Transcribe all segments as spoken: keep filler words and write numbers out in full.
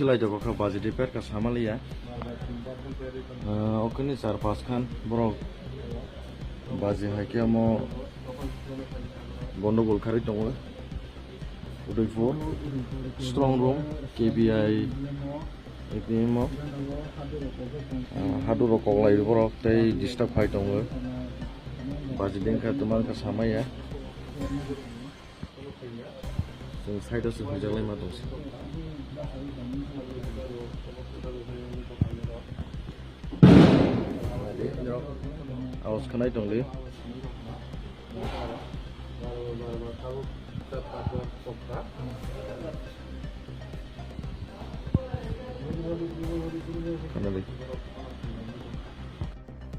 Lai jabo kha baji de per ka samaliya. Ah, okni char pas khan borok baji hai khe omo gondogol kharwi tongo. Udaipur, strong room, K B I, A P M o, ah, haduro koklai borok tei disturb khai tongo. Baji dengkha, twmang kha samaya. Chwng side o se huijak lai ma tong se. Awas khanai tong di. Khanai.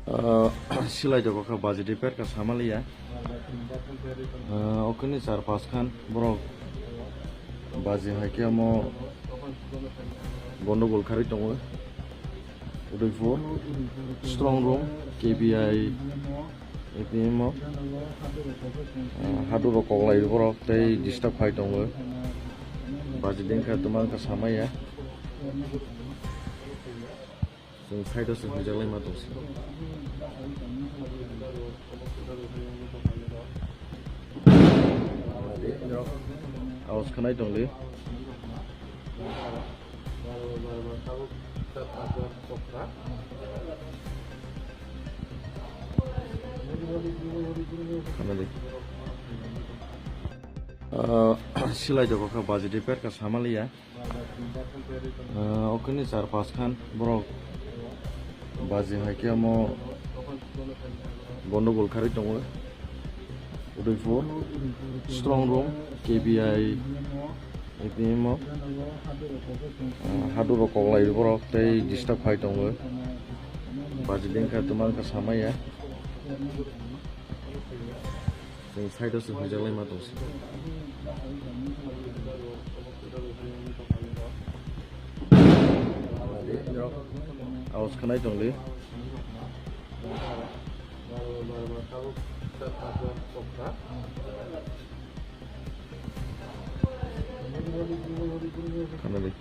Ah, silai jabo kha baji de per ka samaliya. Ah, okni char pas khan borok baji hai khe omo gondogol kharwi tongo. Udaipur, strong room, K B I, A P M o, ah, haduro koklai borok tei disturb khai tongo. Baji dengkha, twmang kha samaya. Chwng side o se huijak lai ma tong se. Awas khanai tong di. Khanai di. Ah, silai jabo kha baji de per ka samaliya. Ah, okni char pas khan borok baji hai khe omo gondogol kharwi tongo. Udaipur, strong room, K B I, A P M o, ah, haduro koklai borok tei disturb khai tongo. Baji dengkha, twmang kha samaya. Chwng side o se huijak lai ma tong se. Awas khanai tong di. Khanai di.